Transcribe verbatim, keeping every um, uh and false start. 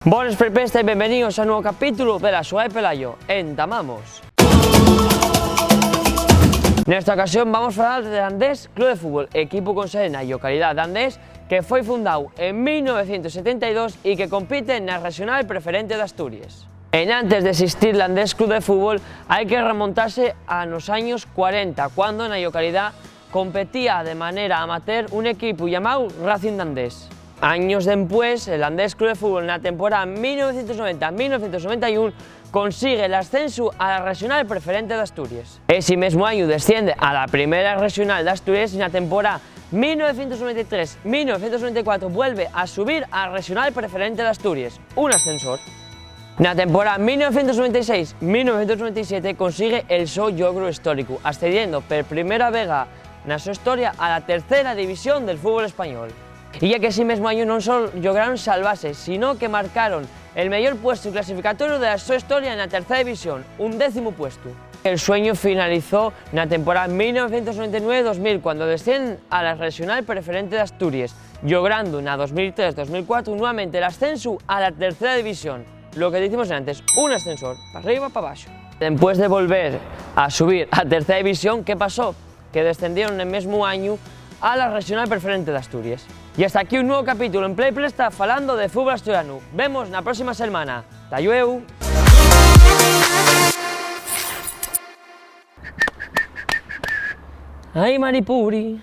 Bones, perpesta, y bienvenidos a un nuevo capítulo de La Suá de Pelayo. Entamamos. Nesta ocasión vamos a hablar del Andés Club de Fútbol, equipu con sede na llocalidá d'Andés, que foi fundao en mil novecientos setenta y dos y que compite na Rexional Preferente d'Asturies. Enantes d'existir l'Andés Club de Fútbol, hai que remontase a nos años cuarenta, cuando na llocalidá competía de manera amateur un equipu llamáu Racing d'Andés. Años dempués, el Andés Club de Fútbol, na temporada mil novecientos noventa, mil novecientos noventa y un, consigue l'ascensu a la Rexional Preferente d'Asturies. Esi mesmu añu desciende a la Primera Rexional d'Asturies y na temporada mil novecientos noventa y tres, mil novecientos noventa y cuatro vuelve a subir a Rexional Preferente d'Asturies, un ascensor. Na temporada mil novecientos noventa y seis, mil novecientos noventa y siete consigue el so llogru históricu, ascendiendo per primera vega na so historia a la Tercera División del fútbol español. Y ye qu'esi mesmu añu non solo llograron salvase, sino que marcaron el meyor puestu clasificatorio de la so historia na Tercera División, un décimu puestu. El sueñu finalizó na temporada mil novecientos noventa y nueve dos mil, cuando descienden a la Rexional Preferente d'Asturies, llogrando na dos mil tres dos mil cuatro nuevamente l'ascensu a la Tercera División, lo que dicimos antes, un ascensor, pa arriba, pa abaxo. Dempués de volver a subir a Tercera División, ¿qué pasó? Que descendieron el mesmu añu a la Rexional Preferente d'Asturies. Y hasta aquí un nuevo capítulo en Play Presta falando de fútbol asturianu. Vemos na próxima selmana. Ta llueu. Ai, Maripuri.